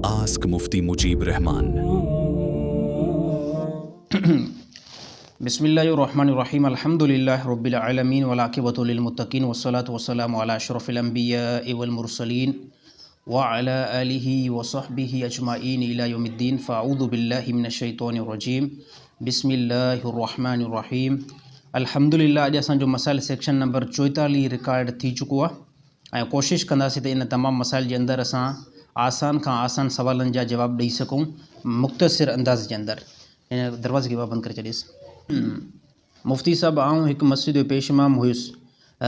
Ask Mufti Mujeeb Rehman. بسم الله الرحمن الرحيم الحمد لله رب العالمين والعاقبة للمتقين والصلاة والسلام على أشرف الأنبياء والمرسلين وعلى آله وصحبه أجمعين إلى يوم الدين فأعوذ بالله من الشيطان الرجيم بسم الله الرحمن الرحيم الحمد لله اڄ اسان جو مسائل سيڪشن نمبر 44 رڪارڊ ٿي چڪو آهي ۽ ڪوشش ڪنداسين ته ان تمام مسائل جي اندر اسان آسان کان آسان سوالن جا جواب ڏئي سگهون مختصر انداز جي اندر. هن دروازي کي بند ڪري ڇڏيس. مفتي صاحب آئون هڪ مسجد جو پيش امام هيس.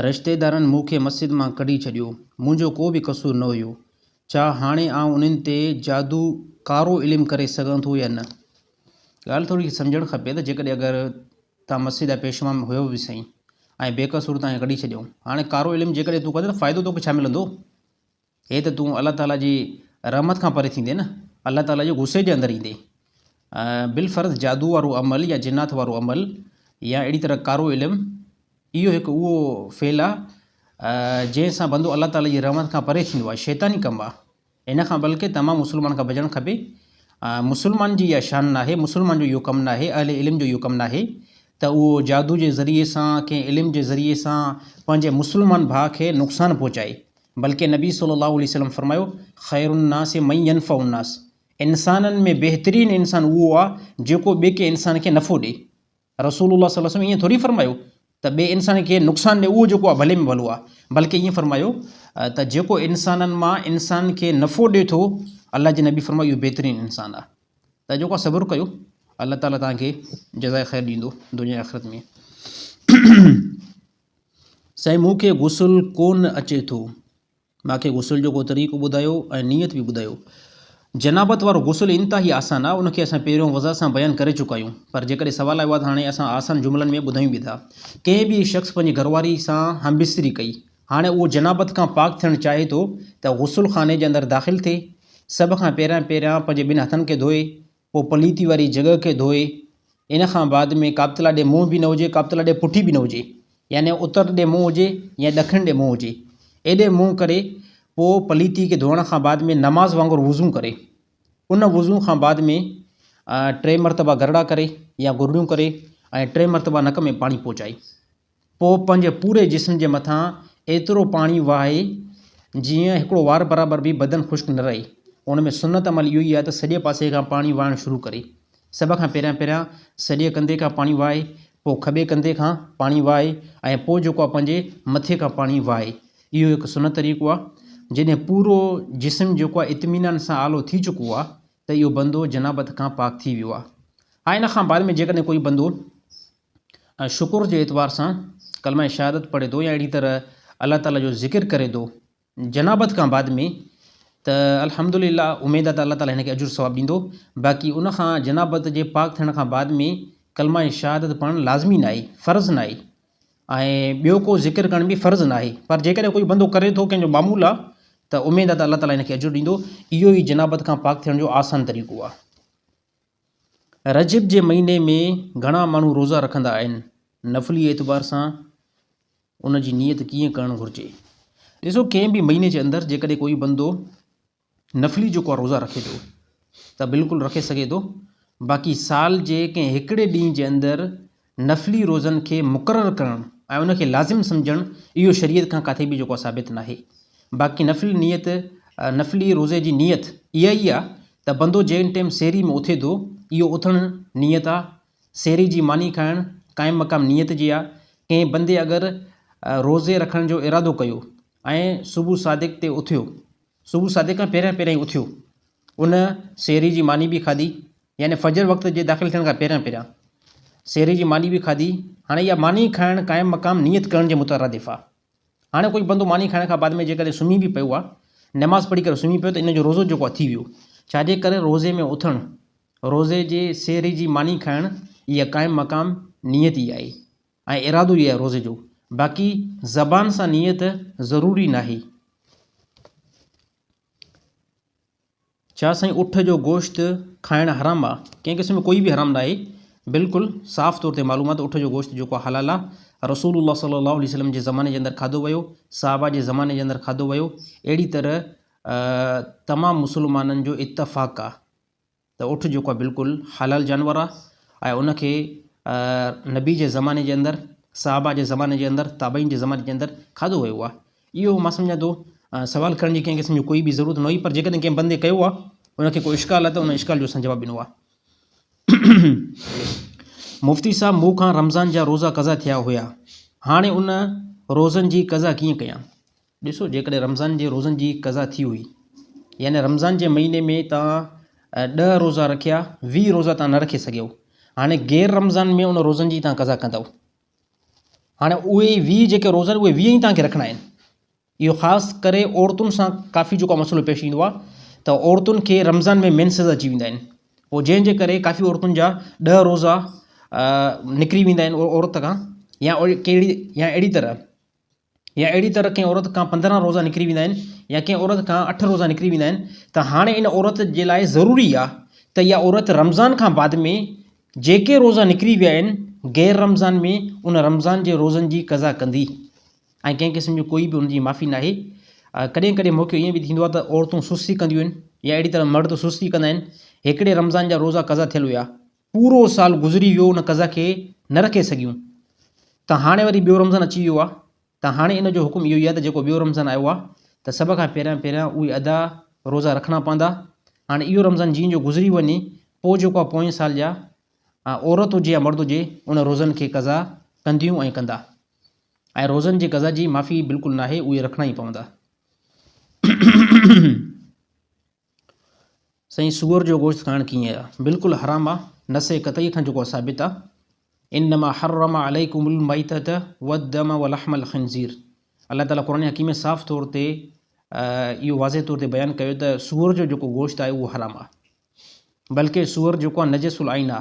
رشتيدارن مون کي مسجد مان ڪڍي ڇڏيو. منهنجو ڪو به قصور نه هيو. ڇا هاڻي آئون انهن تي جادو ڪارو علم ڪري سگهان ٿو يا نه؟ ڳالهه ٿوري سمجهڻ کپي ته جيڪڏهن اگر توهان مسجد جا پيش امام هيو به سهي ۽ بي قصور توهان کي ڪڍي ڇڏيائون. هاڻي ڪارو علم جيڪڏهن تون ڪندين ته فائدو توکي ڇا ملندو؟ هي ته تون الله تعاليٰ جي رحمت کان پري ٿيندين نه، الله تعاليٰ جي غصي جي اندر ايندين. بالفرض جادو وارو عمل يا جنات وارو عمل يا اهڙي طرح ڪارو علم اهو هڪ اهو فعل آهي جنهن سان بندو الله تعاليٰ جي رحمت کان پري ٿيندو آهي، شيطاني ڪم آهي. ان کان بلڪه تمام مسلمان کان بچڻ کپي. مسلمان جي اها شان ناهي، مسلمان جو اهو ڪم ناهي، اهل علم جو اهو ڪم ناهي ته اهو جادو جي ذريعي سان، ڪنهن علم جي ذريعي سان پنهنجي مسلمان ڀاء کي نقصان پهچائي. بلڪه نبي صلي الله عليه وسلم فرمايو، خير الناس من ينفع الناس، انسانن ۾ بهترين انسان اهو آهي جيڪو ٻئي ڪنهن انسان کي نفعو ڏئي. رسول الله صلي الله عليه وسلم ائين ٿوري فرمايو ته ٻئي انسان کي نقصان ڏي اهو جيڪو آهي ڀلي ۾ ڀلو آهي بلڪه ائين فرمايو ته جيڪو انسانن مان انسان کي نفعو ڏي ٿو الله جي نبي فرمايو اهو بهترين انسان آهي ته جيڪو صبر ڪيو الله تعالي توهان کي جزائي خير ڏيندو دنيا آخرت ۾ سائين مون کي غسل ڪون اچي ٿو مان کي غسل جو ڪو طريقو ٻڌايو ۽ نيت به ٻڌايو. جنابت وارو غسل انتهائي آسان آهي، ان کي اسان پهريون وضاحت سان بيان ڪري چڪا آهيون، پر جيڪڏهن سوال آيو آهي ته هاڻي اسان آسان جملن ۾ ٻڌايون به ٿا. ڪنهن به شخص پنهنجي گهرواري سان همبستري ڪئي، هاڻي اهو جنابت کان پاڪ ٿيڻ چاهي ٿو ته غسل خاني جي اندر داخل ٿئي، سڀ کان پهريان پهريان پنهنجي ٻن هٿن کي ڌوئي، پوء پليتي واري جڳهه کي ڌوئي، ان کان بعد ۾ ڪابتلا ڏي منهن به نه هجي، ڪابتلا ڏي پٺي به نه هجي، يعني اتر ڏي منهن هجي يا ڏکڻ ڏي منهن هجي، ايڏي منهن ڪري پوء پليتي کي ڌوئڻ کان بعد ۾ نماز وانگر وضو ڪري، ان وضو کان بعد ۾ ٽي مرتبا گرڙا ڪري يا گرڙيون ڪري ۽ ٽي مرتبا نڪ ۾ پاڻي پهچائي. پوء پنهنجي پوري جسم جي مٿان ايترو پاڻي وهائي جيئن هڪڙو وار برابر به بدن خشڪ نه رهي. ان ۾ سنت عمل اهو ئي آهي ته سڄي پاسي کان پاڻي وهائڻ شروع ڪري. سڀ کان پهريان پهريان سڄي ڪنڌي کان پاڻي وهائي، پوء کٻي ڪنڌي کان پاڻي وهائي ۽ پوء جيڪو آهي پنهنجي مٿي کان پاڻي وهائي. اهو هڪ سنت طريقو آهي. جڏهن پورو جسم جيڪو آهي اطمينان سان آلو ٿي چڪو آهي ته اهو بندو جنابت کان پاڪ ٿي ويو آهي. ها ان کان بعد ۾ جيڪڏهن ڪوئي بندو ۽ شڪر جي اعتبار سان ڪلمه شهادت پڙهي ٿو يا اهڙي طرح الله تعالي جو ذڪر ڪري ٿو جنابت کان بعد ۾ ته الحمد لله اميد آهي ته الله تعالي هن کي اجر ثواب ڏيندو باقي ان کان جنابت جي پاڪ ٿيڻ کان بعد ۾ ڪلمه شهادت پڙهڻ لازمي ناهي فرض ناهي ۽ ٻيو ڪو ذڪر ڪرڻ به فرض ناهي پر جيڪڏهن ڪوئي بندو ڪري ٿو ڪنهن جو معمول آهي ته اميد آهي ته الله تعالي هن کي اجر ڏيندو اهو ئي جنابت کان پاڪ ٿيڻ جو آسان طريقو آهي. رجب جي مهيني ۾ گهڻا ماڻهو روزا رکندا آهن، نفلي اعتبار سان ان جي نيت ڪيئن ڪرڻ گهرجي؟ ڏسو ڪنهن به مهيني جي اندر جيڪڏهن ڪوئي بندو نفلي جيڪو آهي روزا رکي ٿو ته بلڪل رکي سگهي ٿو باقي سال جي ڪنهن هڪڙي ڏينهن جي اندر نفلي روزن کي مقرر ڪرڻ ۽ ان کي لازم سمجهڻ اهو شريعت کان ڪاٿي به جيڪو آهي ثابت ناهي. باقي نفلي نيت نفلي روزي جي نيت اها ئي آهي ته بندو جنهن ٽيم سحري ۾ اٿي ٿو اهو اٿڻ نيت آهي، سحري جي ماني کائڻ قائم مقام نيت جي آهي، ڪنهن بندي اگر روزي رکڻ جو ارادو ڪيو ۽ صبح صادق تي اٿيو صبح صادق کان پهريان پهريان ئي اٿيو ان سحري جي ماني به کاڌي يعني فجر وقت جي داخل ٿيڻ کان پهريان پهريان سحري جي ماني به کاڌي. هاڻي اها ماني کائڻ قائم مقام نيت ڪرڻ جي مترادف آهي. هاڻي ڪوئي بندو ماني کائڻ کان بعد ۾ جيڪڏهن سمهي به پيو آهي، نماز پڙهي ڪري سمهي پيو ته ان جو روزو جيڪو آهي ٿي ويو. ڇا جي ڪري روزي ۾ اٿڻ، روزي جي سحري جي ماني کائڻ اها قائم مقام نيت ئي آهي ۽ ارادو ئي آهي روزي جو. باقي زبان سان نيت ضروري ناهي. ڇا سائين اٺ جو گوشت کائڻ حرام آ؟ ڪنهن قسم جو ڪوئي به حرام ناهي بلڪل صاف طور تي معلوم آ ته اٺ جو گوشت جيڪو آ حلال آ رسول الله صلي الله عليه وسلم جي زماني جي اندر کاڌو ويو صحابه جي زماني جي اندر کاڌو ويو اهڙي طرح تمام مسلمانن جو اتفاق آ ته اٺ جيڪو آ بلڪل حلال جانور آ ۽ ان کي نبي جي زماني جي اندر صحابه جي زماني جي اندر تابعين جي زماني جي اندر کاڌو ويو آ. اهو مان سمجهان ٿو سوال ڪرڻ جي ڪنهن قسم جي ڪوئي به ضرورت نه هئي پر جيڪڏهن ڪنهن بندي ڪيو آ ان کي ڪو اشڪال آ ته ان اشڪال جو اسان جواب ڏنو آ. مفتي صاحب مون کان رمضان جا روزا قضا ٿيا هيا هاڻي ان روزن جي قضا ڪيئن ڪيان؟ ڏسو جيڪڏهن رمضان جي روزن جي قضا ٿي هئي يعني رمضان جي مهيني ۾ توهان ڏهه روزا رکيا 20 روزا توهان نه رکي سگهيو هاڻي غير رمضان ۾ ان روزن جي توهان قضا ڪندؤ هاڻي اهي 20 جيڪي روزا آهن اهي 20 ئي توهان کي رکڻا آهن اهو خاص ڪري عورتن سان ڪافي جيڪو مسئلو پيش ايندو آهي ته عورتن کي رمضان ۾ مينسز اچي ويندا آهن پوء جنهن جي ڪري ڪافي عورتن جا ڏهه روزا نڪري ويندا آهن عورت کان يا ڪهڙي يا اهڙي طرح يا اهڙي طرح ڪنهن عورت کان 15 روزا نڪري ويندا آهن يا ڪنهن عورت کان اٺ روزا نڪري ويندا آهن ته هاڻي ان عورت جي لاء ضروري آهي ته اها عورت رمضان کان بعد ۾ جيڪي روزا نڪري ويا آهن غير رمضان ۾ ان رمضان جي روزن جي قضا ڪندي ۽ ڪنهن قسم جو ڪوئي به ان جي معافي ناهي. ڪڏهن ڪڏهن موقعو ائين به ٿيندو آهي ته عورتون سستي ڪنديون آهن يا اهڙي طرح مرد سستي ڪندا آهن. هڪڙي رمضان جا روزا قضا ٿيل هيا. پورو سال گذري ويو ان قضا کي نه رکي سگهيون ته هاڻي وري ٻيو رمضان اچي ويو آهي ته هاڻي ان جو حڪم اهو ئي آهي ته جيڪو ٻيو رمضان آيو آهي ته سڀ کان پهريان پهريان اهي ادا روزا رکڻا پوندا. هاڻي اهو رمضان جيئن جو گذري وڃي پوء جيڪو آهي پوئين سال جا عورت هجي يا مرد هجي ان روزن کي قضا ڪنديون ۽ ڪندا. ۽ روزن جي قضا جي معافي بلڪل ناهي اهي رکڻا ئي پوندا. سائين سوئر جو گوشت کائڻ ڪيئن آ؟ بلڪل حرام آ نص قطعي کان جيڪو ثابت آ انما حرم عليڪم الميتة والدم ولحم الخنزير الله تعالي قرآن حڪيم ۾ صاف طور تي اهو واضح طور تي بيان ڪيو ته سوئر جو جيڪو گوشت آهي اهو حرام آ بلڪه سوئر جيڪو آ نجس العين آ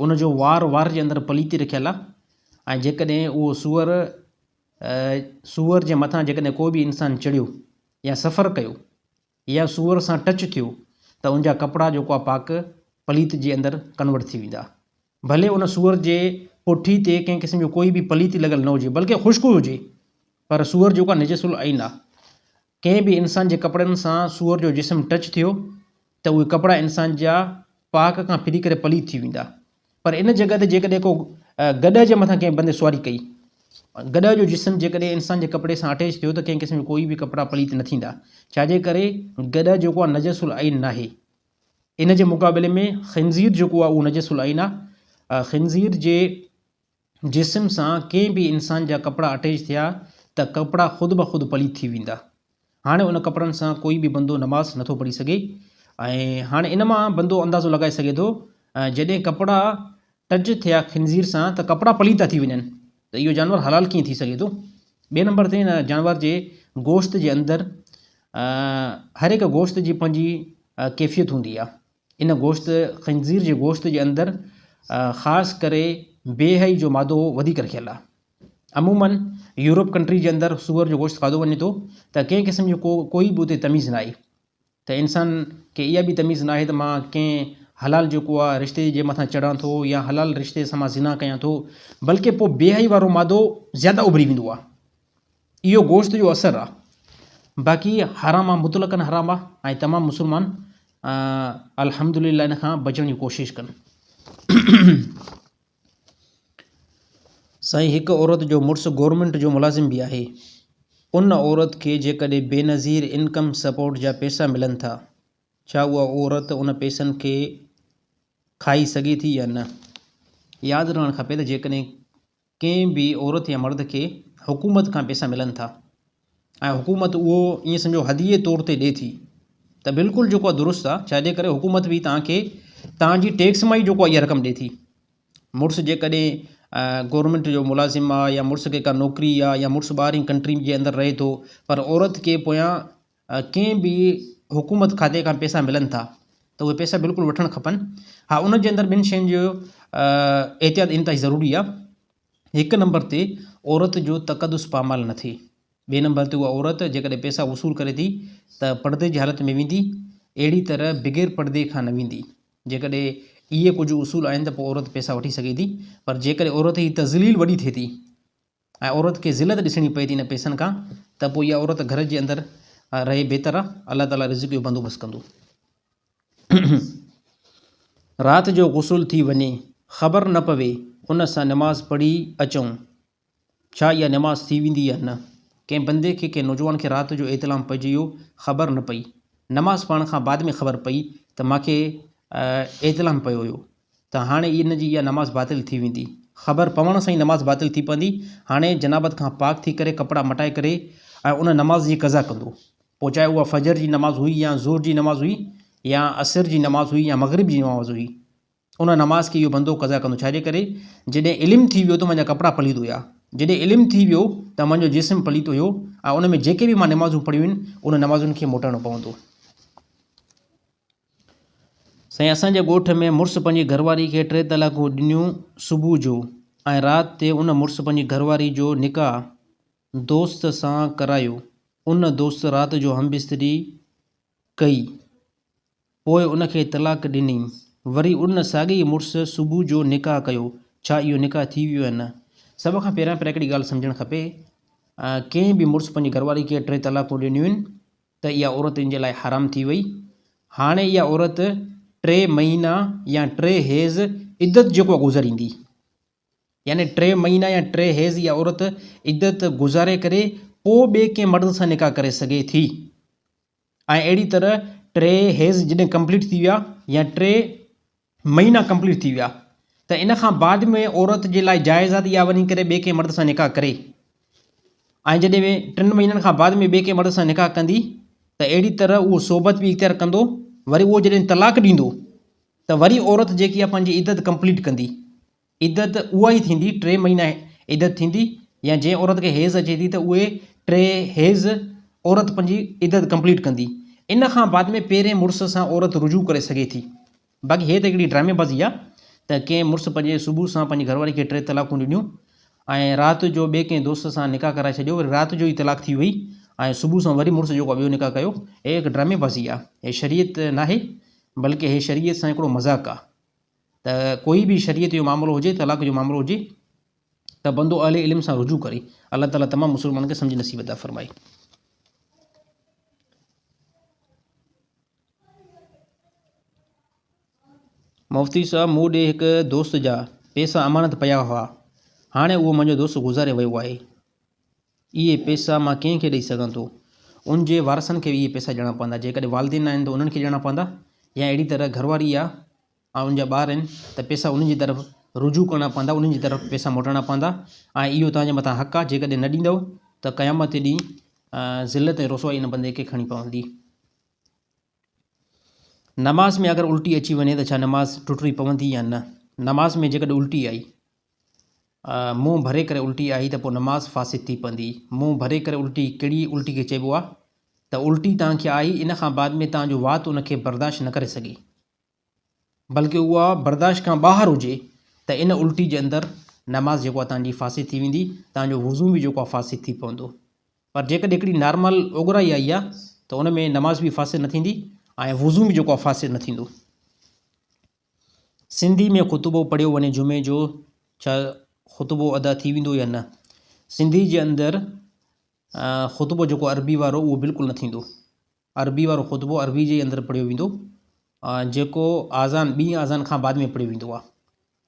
ان جو وار وار جي اندر پليتي رکيل آهي ۽ جيڪڏهن اهو سوئر سوئر جي مٿان جيڪڏهن ڪو به انسان چڙهيو يا سفر ڪيو يا سوئر سان ٽچ ٿيو ته ان جا ڪپڙا جيڪو آهي پاڪ پليت جي اندر ڪنورٽ ٿي ويندا ڀلي ان سوئر جي پٺي تي ڪنهن قسم جو ڪوئي به پليتي لڳل نه هجي بلڪه خشڪ هجي پر سوئر جيڪو آهي نجس العين آهي ڪنهن به انسان جي ڪپڙن سان سوئر جو جسم ٽچ ٿيو ته اهي ڪپڙا انسان جا پاڪ کان ڦري ڪري پليت ٿي ويندا. پر ان جڳهه تي جيڪڏهن ڪو گڏهه جي مٿان ڪنهن بندي سواري ڪئي، گڏهه جو جسم جيڪڏهن انسان جي ڪپڙي سان اٽيچ ٿيو ته ڪنهن قسم جو ڪوئي به ڪپڙا پليت نه ٿيندا. ڇا جي ڪري گڏهه جيڪو آهي نجس العين ناهي. ان جي مقابلي ۾ خنزير جيڪو آهي اهو نجس العين آهي. خنزير جي جسم سان ڪنهن به انسان جا ڪپڙا اٽيچ ٿيا ته ڪپڙا خود بخود پليت ٿي ويندا. هاڻي ان ڪپڙن سان ڪوئي به بندو نماز نٿو پڙهي سگهي ۽ هاڻي ان مان بندو اندازو لڳائي سگهي ٿو جڏهن ڪپڙا ٽچ ٿيا خنزير سان ته ڪپڙا پليت ٿا ٿي وڃن ته اهو جانور حلال ڪيئن ٿي سگهي ٿو. ٻئي نمبر تي ان جانور جي گوشت جي اندر هر هڪ گوشت جي پنهنجي ڪيفيت هوندي آهي. ان گوشت خنزير جي گوشت جي اندر خاص ڪري بي حيائي جو مادو وڌيڪ رکيل آهي. عموماً يورپ ڪنٽري جي اندر سوئر جو گوشت کاڌو وڃي ٿو ته ڪنهن قسم جو ڪو ڪوئي به اتي تميز ناهي ته انسان کي اها به تميز ناهي ته مان ڪنهن حلال جيڪو آهي رشتي جي مٿان چڙهان ٿو يا حلال رشتي سان مان زنا ڪيان ٿو بلڪه پوء بي حيائي وارو مادو زياده اڀري ويندو آهي. اهو گوشت جو اثر آ باقي حرام آ مطلقاً حرام آ ۽ تمام مسلمان الحمدلله ان کان بچڻ جي ڪوشش ڪن. سائين هڪ عورت جو مڙس گورنمينٽ جو ملازم به آهي ان عورت کي جيڪڏهن بينظير انڪم سپورٽ جا پيسا ملن ٿا ڇا اها عورت ان پيسن کي کائي سگهي ٿي يا نه؟ ياد رهڻ کپي ته جيڪڏهن ڪنهن به عورت يا مرد کي حڪومت کان پئسا ملن ٿا ۽ حڪومت اهو ائين سمجهو هديي طور تي ڏي ٿي ته بلڪل جيڪو آهي درست آهي ڇا جي ڪري حڪومت به توهان کي توهان جي ٽيڪس مان ئي جيڪو آهي اها رقم ڏي ٿي مڙس جيڪڏهن گورنمينٽ جو ملازم آهي يا مڙس کي ڪا نوڪري آهي يا مڙس ٻاهرين ڪنٽري جي اندر رهي ٿو پر عورت کي پويان ڪنهن به حڪومت کاتي کان پئسا ملن ٿا ته اهي پئسا بلڪل وٺڻ کپن ها ان جي اندر ٻن شين جو احتياط انتهائي ضروري آهي هڪ نمبر تي عورت جو تقدس پامال نه ٿئي ٻئي نمبر تي اها عورت جيڪڏهن پئسا وصول ڪري ٿي ته پردي جي حالت ۾ ويندي اهڙي طرح بغير پردي کان نه ويندي جيڪڏهن اهي ڪجهه اصول آهن ته پوء عورت پئسا وٺي سگهي ٿي پر جيڪڏهن عورت جي تذليل وڏي ٿئي ٿي ۽ عورت کي ذلت ڏسڻي پئي ٿي ان پئسن کان ته پوء اها عورت گهر جي اندر رهي بهتر آ الله تعالي رزق جو بندوبست ڪندو. رات جو غسل ٿي وڃي خبر نه پوي ان سان نماز پڙهي اچون ڇا اها نماز ٿي ويندي يا نه؟ ڪنهن بندي کي ڪنهن نوجوان کي رات جو احتلام پئجي ويو خبر نه پئي نماز پڙهڻ کان بعد ۾ خبر پئي ته مانکي احتلام پيو هيو ته هاڻي ان جي اها نماز باطل ٿي ويندي. خبر پوڻ سان ئي نماز باطل ٿي پوندي. هاڻي جنابت کان پاڪ ٿي ڪري ڪپڙا مٽائي ڪري ۽ ان نماز جي قضا ڪندو. پوء چاهي اها فجر جي نماز هئي يا ظهر جي نماز هئي يا عصر جي نماز هئي يا مغرب جي نماز هئي. ان نماز کي اهو بندو قضا ڪندو. ڇاجي ڪري جڏهن علم ٿي ويو ته منهنجا ڪپڙا پليت هيا. جڏهن علم ٿي ويو ته منهنجو جسم پليت هيو ۽ ان ۾ جيڪي به مان نمازون پڙهيون آهن ان نمازن کي موٽائڻو پوندو. سائين اسان جي ڳوٺ ۾ مڙس پنهنجي گهرواري کي ٽي طلاقون ڏنيون صبح جو ۽ رات تي ان مڙس پنهنجي گهرواري جو نڪاح دوست سان ڪرايو ان دوست رات جو همبستري ڪئي پوء ان کي طلاق ڏني وري ان ساڳئي مڙس صبح جو نڪاح ڪيو ڇا اهو نڪاح ٿي ويو يا نه؟ سڀ کان پهريان پهريان هڪڙي ڳالهه سمجهڻ کپي ڪنهن به مڙس پنهنجي گهرواري کي ٽي طلاقون ڏنيون آهن ته اها عورت ان جي لاء حرام ٿي وئي. هاڻي اها عورت ٽي مهينا يا ٽي حيض عدت جيڪو گذاريندي. يعني ٽي مهينا يا ٽي حيض اها عورت عدت گذاري ڪري پوء ٻئي ڪنهن مرد سان نڪاح ڪري سگهي ٿي. ۽ اهڙي طرح ٽي حيض جڏهن ڪمپليٽ ٿي ويا يا ٽي مهينا ڪمپليٽ ٿي ويا ته ان کان بعد ۾ عورت جي لاء جائز آهي ته اها وڃي ڪري ٻئي ڪنهن مرد سان نڪاح ڪري ۽ جڏهن ٽن مهينن کان بعد ۾ ٻئي ڪنهن مرد سان نڪاح ڪندي ته اهڙي طرح اهو صحبت به اختيار ڪندو وري اهو جڏهن طلاق ڏيندو ته وري عورت جيڪي آهي پنهنجي عدت ڪمپليٽ ڪندي عدت اها ئي ٿيندي، ٽي مهينا عدت ٿيندي يا جنهن عورت کي حيض اچي ٿي ته اهي ٽي حيض عورت پنهنجي عدت ڪمپليٽ ڪندي. ان کان بعد ۾ پهرين مڙس سان عورت رجوع ڪري سگهي ٿي. باقي هي ته هڪڙي ڊرامي بازي آ ته ڪنهن مڙس پنهنجي صبح سان پنهنجي گهر واري کي ٽي طلاقون ڏنيون ۽ رات جو ٻئي ڪنهن دوست سان نڪاح ڪرائي ڇڏيو وري رات جو ئي طلاق ٿي وئي ۽ صبح سان وري مڙس جيڪو آ ٻيو نڪاح ڪيو. هي هڪ ڊرامي بازي آ. هي شريعت ناهي بلڪه هي شريعت سان هڪڙو مذاق آ. ته ڪوئي به شريعت جو معاملو هجي طلاق جو معاملو هجي ته بندو اهل علم سان رجوع ڪري الله تعالي تمام مسلمانن کي سمجھ نصيب عطا فرمائي. مفتي صاحب مون ڏي هڪ دوست جا پيسا امانت پيا هئا هاڻي اهو منهنجو دوست گذاري ويو آهي اهي پيسا مان ڪنهن کي ڏئي سگهان ٿو ان جي وارثن کي اهي پيسا ڏيڻا پوندا جيڪڏهن والدين آهن ته انهن کي ڏيڻا پوندا يا اهڙي طرح گهرواري آهي ۽ ان جا ٻار آهن ته پئسا انهن جي طرف رجوع ڪرڻا پوندا انهن جي طرف پئسا موٽائڻا پوندا ۽ اهو توهان جي مٿان حق آهي جيڪڏهن نه ڏيندؤ ته قيامت جي ڏينهن ذلت ۽ رسوائي ان بندي کي کڻي پوندي. نماز ۾ اگر الٽي اچي وڃي ته ڇا نماز ٽٽي پوندي يا نه؟ نماز ۾ جيڪڏهن الٽي آئي منهن ڀري ڪري الٽي آئي ته پوء نماز فاسد ٿي پوندي. منهن ڀري ڪري الٽي ڪهڙي الٽي کي چئبو آهي ته الٽي توهان کي آئي ان کان بعد ۾ توهان جو وات ان کي برداشت نه ڪري سگهي. بلڪه اها برداشت کان ٻاهر هجي ته ان الٽي جي اندر نماز جيڪو آهي توهان جي فاسد ٿي ويندي توهان جو وضو به جيڪو آهي فاسد ٿي پوندو پر جيڪڏهن هڪڙي نارمل اوڳرائي آئي آهي ته ان ۾ نماز به فاسد نه ٿيندي ۽ وضو به جيڪو آهي فاسد نه ٿيندو. سنڌي ۾ خطبو پڙهيو وڃي جمعي جو ڇا خطبو ادا ٿي ويندو يا نه؟ سنڌي جي اندر خطبو جيڪو عربي وارو اهو بلڪل نه ٿيندو. عربي وارو خطبو عربي جي اندر پڙهيو ويندو جيڪو آذان ٻي آذان کان بعد ۾ پڙهيو ويندو آهي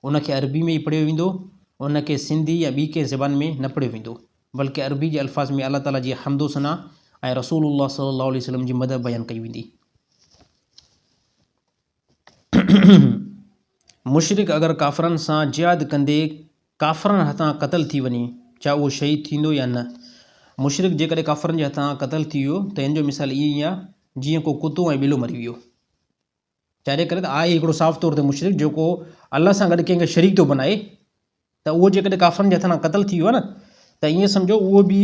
ان کي عربي ۾ ئي پڙهيو ويندو ان کي سنڌي يا ٻي ڪنهن زبان ۾ نه پڙهيو ويندو بلڪه عربي جي الفاظ ۾ الله تعالي جي حمد و ثنا ۽ رسول الله صلي الله عليه وسلم جي مدح بيان ڪئي ويندي. مشرڪ اگر ڪافرن سان جهاد ڪندي ڪافرن هٿان قتل ٿي وڃي ڇا اهو شهيد ٿيندو يا نه؟ مشرڪ جيڪڏهن ڪافرن جي هٿان قتل ٿي ويو ته ان جو مثال ائين ئي آهي جيئن ڪو ڪتو ۽ ٻلو مري ويو. ڇاجي ڪري ته آهي هڪڙو صاف طور تي مشرڪ جيڪو الله سان گڏ ڪنهن کي شريڪ ٿو بنائي ته اهو جيڪڏهن ڪافرن جي هٿان قتل ٿي ويو آهي نه ته ائين سمجهو اهو به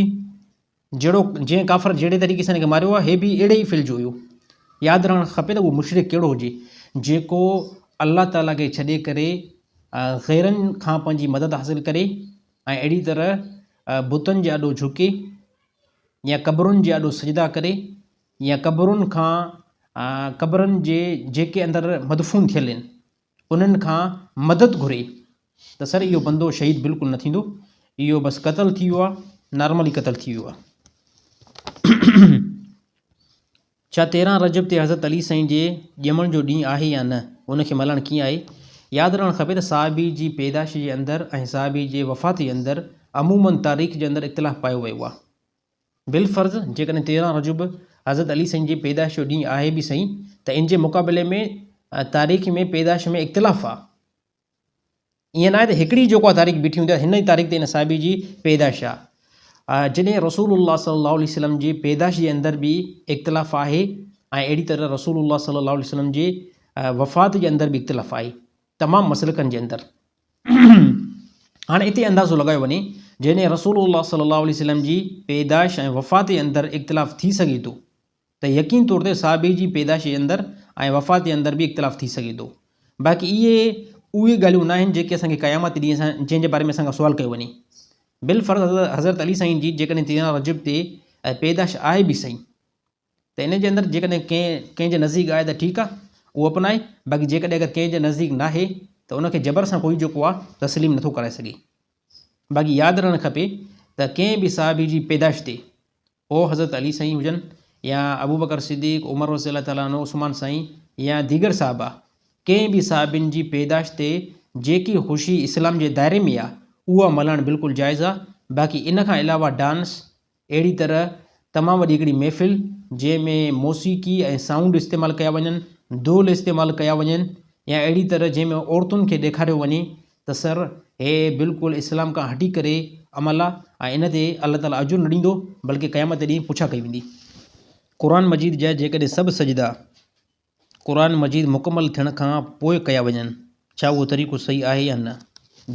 جهڙو جنهن ڪافر جهڙي طريقي سان هن کي ماريو آهي هي به اهڙي ئي فعل جو هيو. ياد رهڻ کپي ته اهو مشرڪ ڪهڙو هجي جيڪو الله تعاليٰ کي ڇڏي ڪري غيرن کان پنهنجي مدد حاصل ڪري ۽ اهڙي طرح بتن جي آڏو جهڪي يا قبرن جي آڏو سجدا ڪري يا قبرن کان قبرن جي جيڪي اندر مدفون ٿيل آهن انهن کان مدد گهري ته سر اهو بندو شهيد بلڪل نه ٿيندو اهو بس قتل ٿي ويو آهي نارملي قتل ٿي ويو آهي. ڇا 13 رجب تي حضرت علي سائين جي ڄمڻ جو ڏينهن آهي يا نه؟ ان کي ملهائڻ ڪيئن آهي؟ ياد رهڻ کپي ته صحابي جي پيدائش جي اندر ۽ صحابي جي وفات جي اندر عموماً تاريخ جي اندر اختلاف پايو ويو آهي. بالفرض جيڪڏهن 13 رجب حضرت علي سائين جي پيدائش جو ڏينهن آهي به سهي ته ان جي مقابلي ۾ تاريخ ۾ پيدائش ۾ اختلاف آهي. ائين ناهي ته هڪڙي جيڪو آهي تاريخ بيٺي هوندي آهي هن ئي تاريخ تي هن صحابي جي پيدائش آهي. جڏهن رسول الله صلي الله عليه وسلم جي پيدائش جي اندر به اختلاف آهي ۽ اهڙي طرح رسول الله صلي الله عليه وسلم جي وفات جي اندر به اختلاف آهي تمام مسلڪن جي اندر. هاڻي اتي اندازو لڳايو وڃي جڏهن رسول الله صلي الله عليه وسلم جي پيدائش ۽ وفات جي اندر اختلاف ٿي سگهي ٿو ته يقين طور تي صحابي جي پيدائش جي اندر ۽ وفات جي اندر به اختلاف ٿي سگهي ٿو. باقي اهي اهي ڳالهيون ناهن جيڪي اسان کي قيامت ڏينهن اسان جنهن جي باري ۾ اسان کان سوال ڪيو وڃي. بالفرض حضرت علي سائين جي جيڪڏهن 13 رجب تي پيدائش آهي به سهي ته ان جي اندر جيڪڏهن ڪنهن ڪنهن جي نزديڪ آهي ته ٺيڪ آهي اهو اپنائي باقي جيڪڏهن اگر ڪنهن جي نزديڪ ناهي ته ان کي جبر سان ڪوئي جيڪو آهي تسليم نٿو ڪرائي سگهي. باقي ياد رهڻ کپي ته ڪنهن به صحابي جي پيدائش تي پوء حضرت علي سائين هجن يا ابوبڪر صديق، عمر رضي الله تعالٰي عنه، عثمان سائين يا ديگر صحابه، ڪنهن به صحابين جي پيدائش تي جيڪي خوشي اسلام جي دائري ۾ آ اها ملهائڻ بلڪل جائز آ، باقي ان کان علاوه ڊانس، اهڙي طرح تمام وڏي هڪڙي محفل جنهن ۾ موسيقي ۽ سائونڊ استعمال ڪيا وڃن، دهل استعمال ڪيا وڃن يا اهڙي طرح جنهن ۾ عورتن کي ڏيکاريو وڃي ته سر هي بلڪل اسلام کان هٽي ڪري عمل آ ۽ ان تي الله تعالي اجر نه ڏيندو بلڪه قيامت جي ڏينهن پڇا ڪئي ويندي. قرآن مجيد جا جيڪڏهن سڀ سجدا قرآن مجيد مڪمل ٿيڻ کان پوء ڪيا وڃن ڇا اهو طريقو صحيح آهي يا نه؟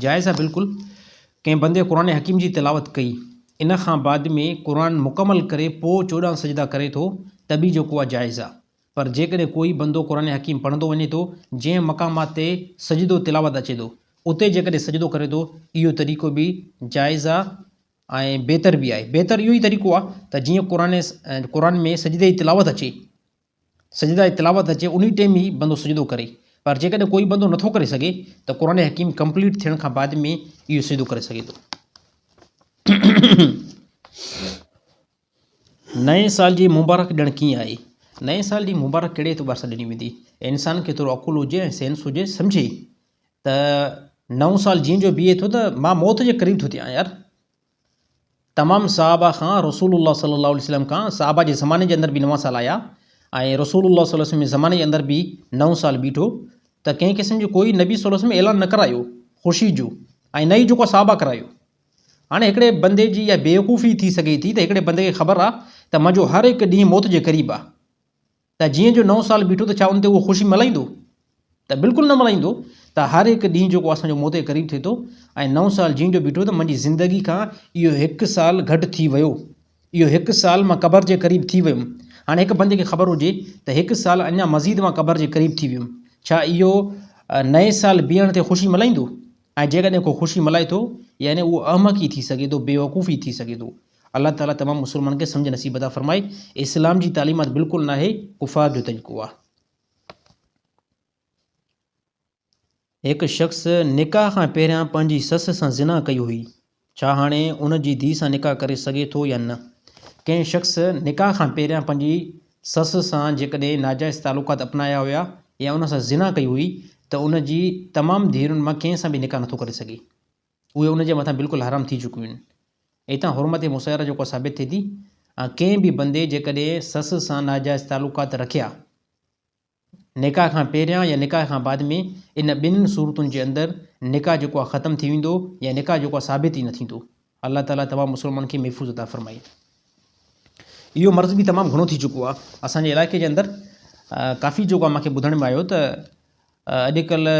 جائز آ بلڪل ڪنهن بندي قرآن حڪيم جي تلاوت ڪئي ان کان بعد ۾ قرآن مڪمل ڪري پوء 14 سجدا ڪري ٿو ته به جيڪو آ جائز آ. پر جيڪڏهن ڪوئي بندو قرآن حڪيم پڙهندو وڃي ٿو، جنهن مقامات تي سجدو تلاوت اچي ٿو، اتي جيڪڏهن سجدو ڪري ٿو، اهو طريقو به جائز آ ۽ بهتر به آهي. بهتر اهو ئي طريقو آ ته جيئن قرآن قرآن ۾ سجدي جي تلاوت اچي، سجده تلاوت اچي انهي ٽيم ئي بندو سجدو ڪري. پر جيڪڏهن ڪوئي بندو نٿو ڪري سگهي ته قرآن حڪيم ڪمپليٽ ٿيڻ کان بعد ۾ اهو سجدو ڪري سگهي ٿو. نئين سال جي مبارڪ ڏيڻ ڪيئن آهي؟ نئين سال جي مبارڪ ڪهڙي اعتبار سان ڏني ويندي؟ انسان کي ٿورو عقل هجي ۽ سينس هجي سمجهي ته نئون سال جيئن جو بيهي ٿو ته مان موت جي قريب ٿو ٿيان يار تمام صحابه کان رسول الله صلي الله عليه وسلم کان صحابه جي زماني جي اندر به نوان سال آيا ۽ رسول الله صلي الله عليه وسلم جي زماني جي اندر به نئون سال بيٺو ته ڪنهن قسم جو ڪوئي نبي صلي الله عليه وسلم اعلان نه ڪرايو خوشي جو ۽ نه ئي جيڪو صحابه ڪرايو هاڻي هڪڙي بندي جي اها بيوقوفي ٿي سگهي ٿي ته هڪڙي بندي کي خبر آ ته منهنجو هر هڪ ڏينهن موت جي قريب آ ته جيئن جو نئون سال بيٺو ته ڇا ان تي اهو خوشي ملهائيندو؟ ته بلڪل نه ملهائيندو ته هر هڪ ڏينهن جيڪو اسان جو موت جي قريب ٿئي ٿو ۽ نئون سال جيئن جو بيٺو ته منهنجي زندگي کان اهو هڪ سال گهٽ ٿي ويو اهو هڪ سال مان قبر جي قريب ٿي ويم هاڻي هڪ بندي کي خبر هجي ته هڪ سال اڃا مزيد مان قبر جي قريب ٿي ويم ڇا اهو نئين سال بيهڻ تي خوشي ملهائيندو؟ ۽ جيڪڏهن ڪو خوشي ملهائي ٿو يعني اهو احمق ئي ٿي سگهي ٿو، بيوقوف ئي ٿي سگهي ٿو. الله تعالي تمام مسلمانن کي سمجهه نصيب عطا فرمائي. اسلام جي تعليمات بلڪل ناهي، ڪفار جو طريقو آهي. هڪ شخص نڪاح کان پهريان پنهنجي سس سان زنا ڪئي هئي، ڇا هاڻي ان جي ڌيء سان نڪاح ڪري سگهي ٿو يا نه؟ ڪنهن شخص نڪاح کان پهريان پنهنجي سس سان جيڪڏهن ناجائز تعلقات اپنايا هيا يا ان سان زنا ڪئي هئي ته ان جي تمام ڌيئرن مان ڪنهن سان به نڪاح نٿو ڪري سگهي. اهي ان جي مٿان بلڪل حرام ٿي چڪيون آهن. اتان حرمت مصيره جيڪو ثابت ٿئي ٿي ۽ ڪنهن به بندي جيڪڏهن سس سان ناجائز تعلقات رکيا نڪاح کان پهريان يا نڪاح کان بعد ۾ ان ٻنهين صورتن جي اندر نڪاح جيڪو آهي ختم ٿي ويندو يا نڪاح جيڪو آهي ثابت ئي نه ٿيندو. الله تعالي تمام مسلمانن کي محفوظ عطا فرمائي. اهو مرض به تمام گهڻو ٿي چڪو آهي اسان جي علائقي جي اندر ڪافي جيڪو آهي مونکي ٻڌڻ ۾ آيو ته اڄڪلهه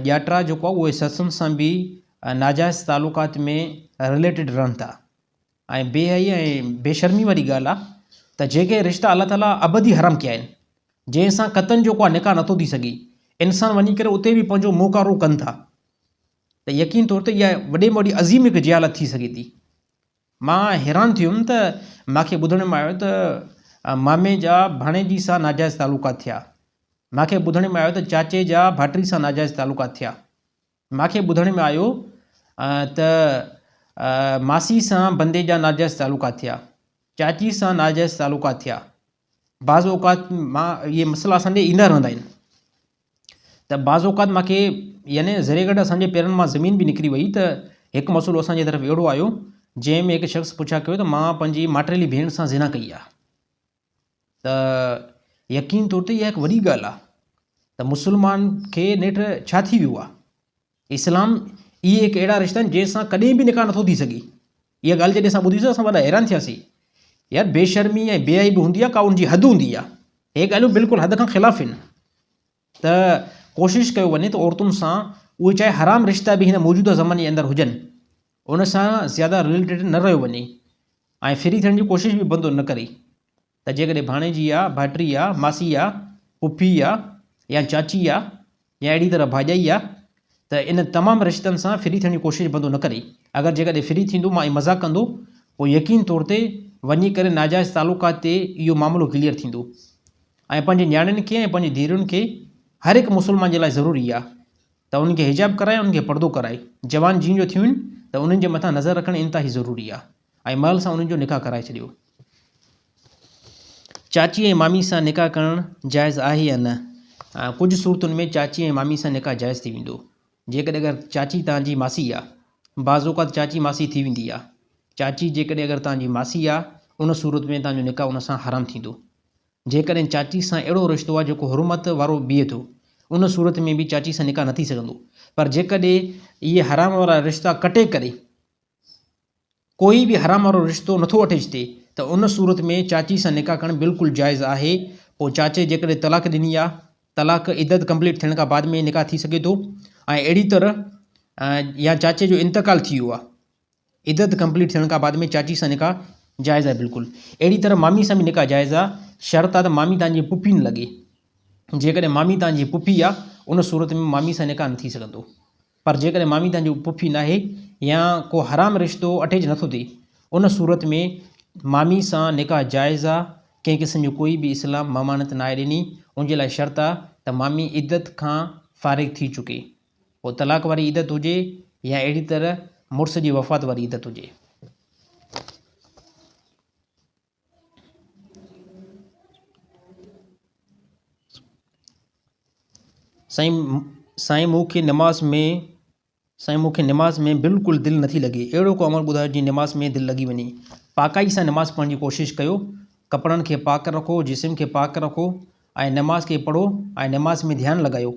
ڄاٽرا جيڪو آهي اهي سسن سان به ناجائز تعلقات ۾ رليٽيڊ رهن ٿا ۽ بي حيائي ۽ بي شرمي واري ڳالهه آهي ته جيڪي رشتا الله تعاليٰ ابدي حرام ڪيا آهن جنهن سان قطعن جيڪو آهي نڪاح نٿو ٿي سگهي انسان وڃي ڪري اتي به پنهنجو منهن ڪارو ڪن ٿا ته يقين طور تي اها وڏي ۾ وڏي عظيم هڪ جهالت ٿي سگهي ٿي. مان حيران ٿيم ته مانکي ٻڌڻ ۾ آيو ته مامي جا ڀاڻيجي سان ناجائز تعلقات ٿيا. مانکي ٻڌڻ ۾ آيو ته چاچي جا ڀائٽي سان ناجائز تعلقات ٿيا. مانکي ٻڌڻ ۾ آيو ته ماسي سان بندي جا ناجائز تعلقات ٿيا. چاچي سان ناجائز تعلقات ٿيا. بعض اوقات مان اهي مسئلا اسان ڏي ايندا رهندا آهن ته بعض اوقات مان کي يعني ذري گهٽ اسان جي پيرن مان زمين به نڪري وئي ته هڪ مسئلو اسان جي طرف اهڙو آيو جنهن ۾ هڪ شخص پڇا ڪيو ته مان پنهنجي ماٽيلي ڀيڻ سان زنا ڪئي آهي ته يقين طور تي اها هڪ وڏي ڳالهه آهي ته مسلمان کي نيٺ ڇا ٿي ويو آهي اسلام اهي هڪ اهڙا رشتا آهن جنهن سان ڪڏهن به نڪاح نٿو ٿي سگهي. اها ڳالهه جڏهن اسان ٻڌيسين اسان وڏا حيران ٿياسين. يار بي شرمي ۽ بي حيائي به هوندي آهي ڪا ان جي حد هوندي آهي. اهي ڳالهيون بلڪل حد کان خلاف آهن. ته ڪوشش ڪيو وڃي ته عورتن سان اهي چاهي حرام رشتا به هن موجوده زماني جي اندر هجن ان سان زياده رليٽيڊ نه رهيو وڃي ۽ فري ٿيڻ جي ڪوشش به بندو نه ڪري. ته جيڪڏهن ڀاڻيجي آ، ڀائٽي آ، ماسي آ، پڦي آ يا چاچي آ يا اهڙي طرح ڀاڄائي آ ته ان تمام رشتن سان فري ٿيڻ جي ڪوشش بندو نه ڪري. اگر جيڪڏهن فري ٿيندو مان ۽ مذاق ڪندو پوء يقين طور تي وڃي ڪري ناجائز تعلقات تي اهو معاملو ڪليئر ٿيندو ۽ پنهنجي نياڻين کي ۽ پنهنجي ڌيئرن کي هر هڪ مسلمان جي لاء ضروري آ ته انهن کي حجاب ڪرائي انهن کي پردو ڪرائي جوان جيئن جو ٿيون ته انهن جي مٿان نظر رکڻ انتهائي ضروري آ ۽ مهل سان انهن جو نڪاح ڪرائي ڇڏيو. چاچي ۽ مامي سان نڪاح ڪرڻ جائز آهي يا نه؟ ڪجهه صورتن ۾ چاچي ۽ مامي سان نڪاح جائز ٿي ويندو. جيڪڏهن اگر چاچي توهان جي ماسي آ. بعض اوقات چاچي ماسي ٿي ويندي آ. چاچي جيڪڏهن اگر توهان جي ماسي آ ان صورت ۾ توهان جو نڪاح ان سان حرام ٿيندو. جيڪڏهن چاچي سان اهڙو رشتو آ جيڪو حرمت وارو بيهي ٿو ان صورت ۾ به چاچي سان نڪاح نه ٿي سگهندو. پر جيڪڏهن اهي حرام وارا رشتا ڪٽي ڪري ڪوئي به حرام وارو رشتو نٿو اٽيچ ٿئي ته ان صورت ۾ چاچي سان نڪاح ڪرڻ بلڪل جائز آهي پوء چاچي جيڪڏهن طلاق ڏني آ طلاق عدت ڪمپليٽ ٿيڻ کان بعد ۾ نڪاح ٿي سگهي ٿو ۽ اهڙي طرح يا چاچي جو انتقال ٿي ويو آ عدت ڪمپليٽ ٿيڻ کان بعد ۾ چاچي سان نڪاح جائز آهي بلڪل اهڙي طرح مامي سان به نڪاح جائز آ شرط آ ته مامي تان جي پڦي نه لڳي جيڪڏهن مامي تان جي پڦي آ ان صورت ۾ مامي سان نڪاح نه ٿي سگهندو پر جيڪڏهن مامي توهان جي پڦي ناهي يا ڪو حرام رشتو اٽيچ نٿو ٿئي ان صورت ۾ مامي سان نڪاح جائز آ ڪنهن قسم جو ڪوئي به اسلام ممانعت ناهي ڏني ان جي لاء شرط آ ته مامي عدت کان فارغ ٿي چڪي پوء طلاق واري عدت هجي يا اهڙي طرح مڙس جي وفات واري عدت هجي. سائين سائين مون کي نماز ۾ سائين مون کي نماز ۾ بلڪل دل نٿي لڳي اهڙو ڪو عمل ٻڌايو جيئن نماز ۾ دل لڳي وڃي پاڪائي سان نماز پڙهڻ جي ڪوشش ڪيو ڪپڙن کي پاڪ رکو جسم کي پاڪ رکو ۽ نماز کي پڙهو ۽ نماز ۾ ڌيان لڳايو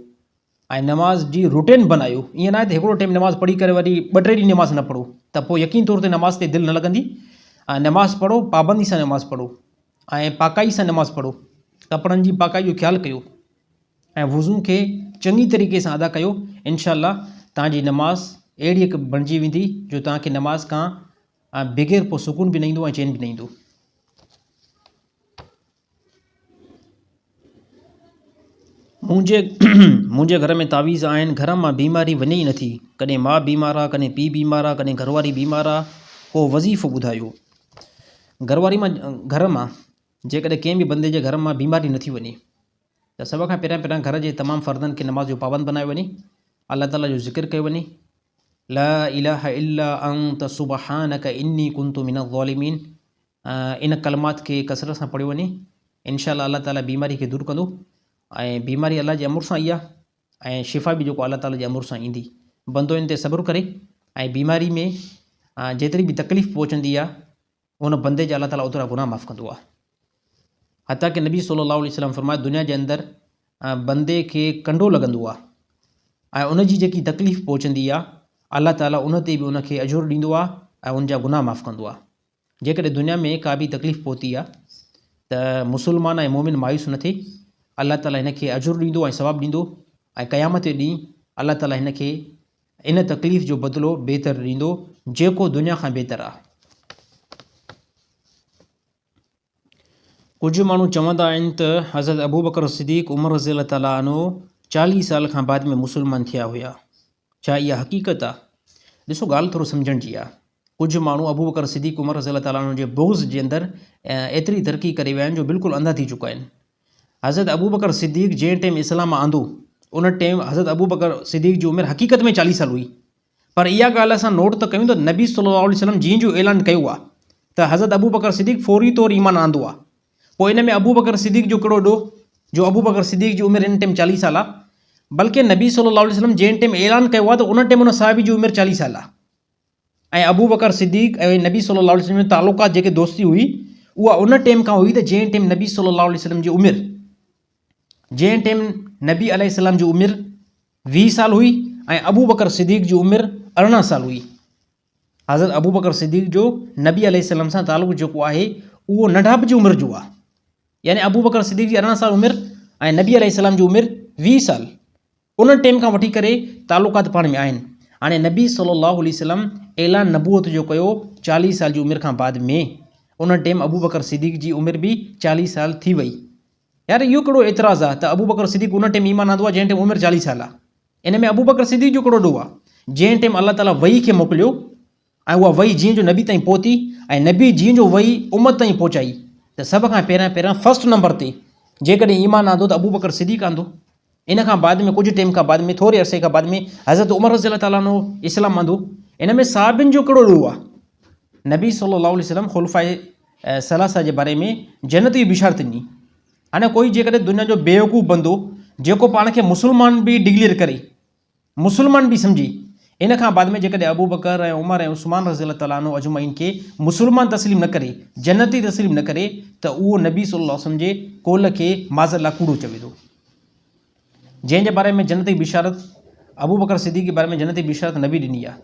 ۽ نماز جي روٽين بنايو ائين ناهي ته هڪڙو ٽيم نماز پڙهي ڪري وري ٻه ٽي ڏينهن نماز نه پڙهو ته پوء يقين طور تي نماز تي دل نه لڳندي ۽ نماز پڙهو پابندي سان نماز پڙهو ۽ پاڪائي سان نماز پڙهو ڪپڙن جي پاڪائي جو خيال ڪيو ۽ وضو کي چڱي طريقي سان ادا ڪيو انشاء الله تان جي نماز اهڙي هڪ بڻجي ويندي جو تان کي نماز کان بغير پوء سڪون به نه ايندو ۽ چين به نه ايندو. منهنجي منهنجي گهر ۾ تعويذ آهن گهر مان بيماري وڃي ئي نٿي ڪڏهن ماء بيمار آ ڪڏهن پيء بيمار آ ڪڏهن گهر واري بيمار آ ڪو وظيفو ٻڌايو گهر واري مان گهر مان جيڪڏهن ڪنهن به بندي جي گهر مان بيماري نٿي وڃي ته سڀ کان پهريان پهريان گهر جي تمام فردن کي نماز جو پابند بنايو وڃي الله تعاليٰ جو ذڪر ڪيو وڃي لا اله الا انت سبحانك اني كنت من الظالمين ان ڪلمات کي ڪثرت سان پڙهيو وڃي انشاء الله الله تعالي بيماري کي دور ڪندو ۽ بيماري الله جي امر سان آئي آهي ۽ شفا به جيڪو الله تعالي جي امر سان ايندي بندو ان تي صبر ڪري ۽ بيماري ۾ جيتري به تڪليف پهچندي آهي ان بندي جا الله تعالي اوترا گناهه معاف ڪندو آهي حتيٰ ڪه نبي صلي الله عليه وسلم فرمايو دنيا جي اندر بندي کي ڪنڊو لڳندو آهي ۽ ان جي جيڪي تڪليف پهچندي آهي الله تعالي ان تي به ان کي اجر ڏيندو آهي ۽ ان جا گناهه معاف ڪندو آهي جيڪڏهن دنيا ۾ ڪا به تڪليف پهتي آهي ته مسلمان ۽ مومن مايوس نه ٿئي الله تعالي هن کي اجر ڏيندو ۽ ثواب ڏيندو ۽ قيامت جي ڏينهن الله تعالي هن کي ان تڪليف جو بدلو بهتر ڏيندو جيڪو دنيا کان بهتر آهي. ڪجهه ماڻهو چوندا آهن ته حضرت ابوبڪر صديق عمر رضي الله تعالٰي عنه چاليهه سال کان بعد ۾ مسلمان ٿيا هيا ڇا اها حقيقت آهي؟ ڏسو ڳالهه ٿورو سمجهڻ جي آهي ڪجهه ماڻهو ابوبڪر صديق عمر رضي الله تعالٰي عنه جي بغض جي اندر ايتري ترقي ڪري ويا آهن جو بلڪل انڌا ٿي چڪا آهن حضرت ابوبڪر صديق جنهن ٽيم اسلام آندو ان ٽيم حضرت ابوبڪر صديق جي عمر حقيقت ۾ چاليهه سال هئي پر اها ڳالهه اسان نوٽ ته ڪيون ته نبي صلي الله عليه وسلم جنهن جو اعلان ڪيو آهي ته حضرت ابوبڪر صديق فوري طور ايمان آندو آ. پوء ان ۾ ابوبڪر صديق جو ڪهڙو ڏوهه جو ابوبڪر صديق جي عمر ان ٽيم 40 سال آ بلڪه نبي صلي الله عليه وسلم جنهن ٽيم اعلان ڪيو آ ته ان ٽيم ان صحابي جي عمر 40 سال آ ۽ ابوبڪر صديق ۽ نبي صلي الله عليه وسلم جو تعلقات جيڪي دوستي هئي اها ان ٽيم کان هئي ته جنهن ٽيم نبي صلي الله عليه وسلم جي عمر جنهن ٽيم نبي عليه السلام جي عمر 20 سال هئي ۽ ابوبڪر صديق جي عمر 18 سال هئي. حضرت ابوبڪر صديق جو نبي عليه السلام سان تعلق جيڪو آهي اهو ننڍاپ جي عمر جو آهي يعني ابوبڪر صديق جي 18 سال عمر ۽ نبي عليه السلام جي عمر 20 سال ان ٽيم کان وٺي ڪري تعلقات پاڻ ۾ آهن. هاڻي نبي صلي الله عليه وسلم اعلان نبوت جو ڪيو 40 سال جي عمر کان بعد ۾ ان ٽيم ابوبڪر صديق جي عمر به 40 سال ٿي وئي. يار اهو ڪهڙو اعتراض آهي ته ابوبڪر صديق ان ٽيم ايمان آندو آهي جنهن ٽيم عمر 40 سال آهي. ان ۾ ابوبڪر صديق جو ڪهڙو ڏوهه آهي؟ جنهن ٽيم الله تعاليٰ وحي کي موڪليو ۽ اها وحي جيئن جو نبي تائين پهتي ۽ نبي جيئن جو وحي امت تائين پهچائي ته سڀ کان پهريان پهريان فرسٽ نمبر تي جيڪڏهن ايمان آندو ته ابوبڪر صديق آندو. ان کان بعد ۾ ڪجهه ٽيم کان بعد ۾ ٿوري عرصي کان بعد ۾ حضرت عمر رضي الله تعاليٰ عنه اسلام آندو. ان ۾ صحابين جو ڪهڙو ڏوهه آهي؟ نبي صلي الله عليه وسلم خلفاء ثلاثه جي باري ۾ جنت جي بشارت ڏني. هاڻي ڪوئي جيڪڏهن دنيا جو بيوقوف بندو جيڪو پاڻ کي مسلمان به ڊڪليئر ڪري، مسلمان به سمجهي، ان کان بعد ۾ جيڪڏهن ابوبڪر ۽ عمر ۽ عثمان رضي الله تعالٰي عنه اجمعين کي مسلمان تسليم نه ڪري، جنتي تسليم نه ڪري ته اهو نبي صلي الله عليه وسلم جي قول کي معاذ الله ڪوڙو چوي ٿو. جنهن جي باري ۾ جنتي بشارت ابوبڪر صديق جي باري ۾ جنتي بشارت نبي ڏني آهي.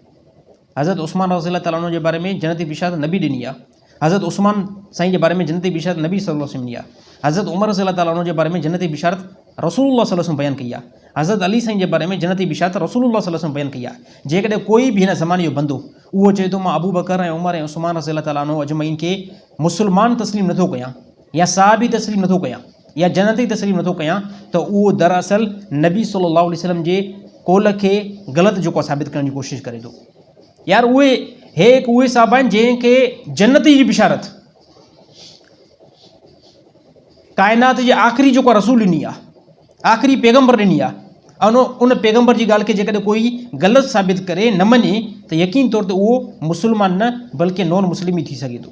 حضرت عثمان رضي الله تعالٰي عنه جي باري ۾ جنتي بشارت نبي ڏني آهي. حضرت عثمان سائين جي باري ۾ جنتي بشارت نبي صلي الله عليه وسلم ڏني آهي. حضرت عمر رضي الله تعالٰي عنه جي باري ۾ جنتي بشارت رسول الله صلي الله عليه وسلم بيان ڪئي آهي. حضرت علي سائين جي باري ۾ جنتي بشارت رسول الله صلي الله عليه وسلم بيان ڪئي آهي. جيڪڏهن ڪوئي به هن زماني جو بندو اهو چئي ٿو مان ابوبڪر ۽ عمر ۽ عثمان رضي الله تعالٰي عنه اجمعين کي مسلمان تسليم نٿو ڪيان يا صحابي تسليم نٿو ڪيان يا جنتي تسليم نٿو ڪيان ته اهو دراصل نبي صلي الله عليه وسلم جي قول کي غلط جيڪو ثابت ڪرڻ جي ڪوشش ڪري ٿو. يار اهي هي هڪ اهي صاحب آهن جنهن کي جنت جي بشارت ڪائنات جي آخري جيڪو رسول ڏني آهي آخري پيغمبر ڏني آهي ان ان پيغمبر جي ڳالهه کي جيڪڏهن ڪوئي غلط ثابت ڪري نه مڃي ته يقين طور تي اهو مسلمان نه بلڪه نون مسلم ئي ٿي سگهي ٿو.